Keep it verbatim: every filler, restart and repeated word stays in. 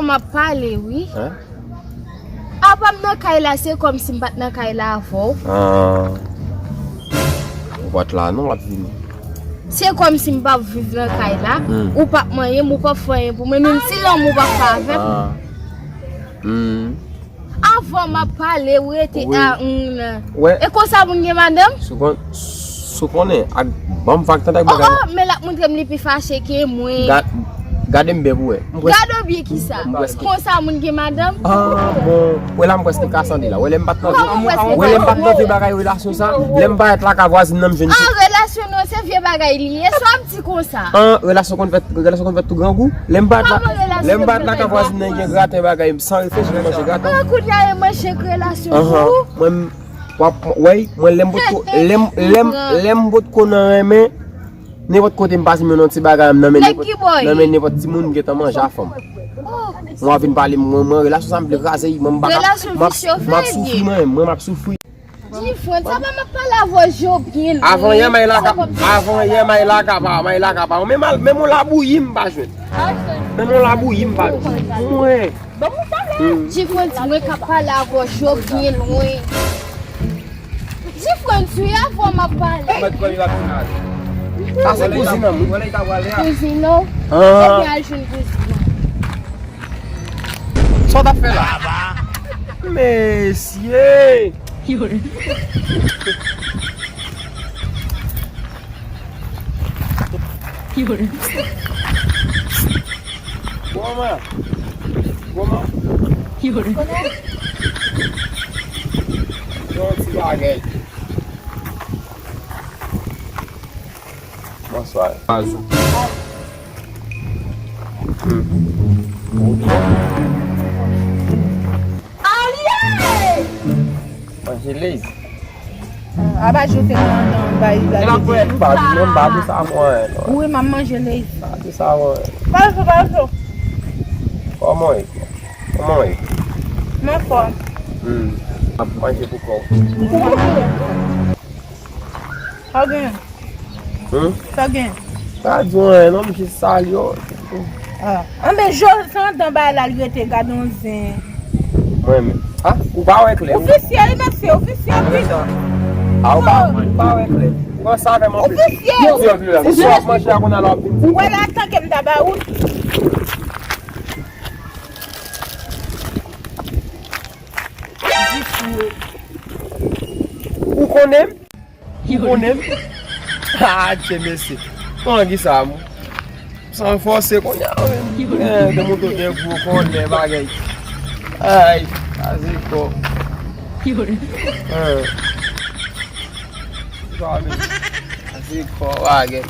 M ap pale, wi. Hein? Apa m nan kay la, se kòmsi m pa t nan kay la avè w. Ah. Ou pa t la, non, w ap vini. Se kòmsi m p ap viv nan kay la, hmm, ou p ap manyen m, ou p ap fè anyen pou mwen, menm si lanmou pa fè avè m. Ah. Hmm. Avè w m ap pale, ou rete, wi, a, hmm, nan. Wè. E konsa moun gen madanm? Sou kon-, sou konnen, ak, ban m vag tande ak bagay. Oh, oh, men l ap montre m li pi fache ke mwen. Ga-, gade m byen pou wè. M kwè. Gade w byen kisa? M kwè. Konsa moun gen madanm? Ah, bon. Wè la m kwè se ka sande la. Wè lè m pa t nan, kòman w kwè se, wè lè m pa t nan vye bagay relasyon sa. Lè m parèt lakay vwazin nan m jwenn. Ah, relasyon non, se vye bagay li ye. E sa w ap di konsa? Ah, relasyon konn fèt, relasyon konn fèt tou grangou. Lè m parèt la, kòman relasyon konn fèt grangou? Lè m parèt lakay vwazin nan gen graten bagay, m san reflechi m manje graten. Ah, kounye a e manje k relasyon pou ou? Ahan. Mwen, m, w ap, wè, mwen lè m potko, lè m, lè m, lè m potko nan renmen, nenpòt kote m pase m jwenn yon ti bagay m nan men nenpòt, nan men nenpòt timoun m gentan manje a fanm. Oh. Mwen ap vin pale mwen, mwen relasyon sa m vle kraze, mwen m pa ka, m ap, m ap soufri mwen, mwen m ap soufri. Jifrant, sa pa m ap pale avè w, je w byen lwen. Avan yè may la ka, avan yè may la ka pa, may la ka pa. Men mal, men mon labouyi m pa jwenn. Men mon labouyi m pa jwenn. Mwen. Jifrant, mwen ka pale avè w, je w byen lwen. Jifrant, wi, avè w m ap pale. Sa se kouzin an m wi. Kouzin an? Ah. Ebyen al jwenn kouzin an. Sa w t ap fè la? Mesye! Kòman? Kòman? Yon ti bagay. Bonswa. Pazou. Hmm. Ou byen? Alye! Manje lez. Aba joute nan, nan bay la. E la kwè, m pa di, m pa di sa mwen, non. Wi, m ap manje lez. Pa di sa mwen. Pa cho, pa cho. Kòman w ye? Kòman w ye? M anfòm. Hmm. Ap manje pou kò w. Sa w gen? Hmm? Sa w gen? Pa di anyen non, m jis salye w. Ah. Anben, Josan dan bay la, l rete gade yon zen. Mwen menm. Ah, ou pa wè klè. Ofisye, li mesye, ofisye, wi. Ah, ou pa, ou pa wè klè. Ou pa sa fè m anpil. Ofisye! Ou sou ap manje a konn al ap vin. Ou wè la, tanke m ta ba ou. Ou konnen m? Ou konnen m? Ah, Dye mesye. Kòman ki sa, mwen? San fòse kounye a, wi. Eh, gen moun ki gen gwo kòlè, bagay. Ay, sa se kò. Eh. Sa se kò, bagay.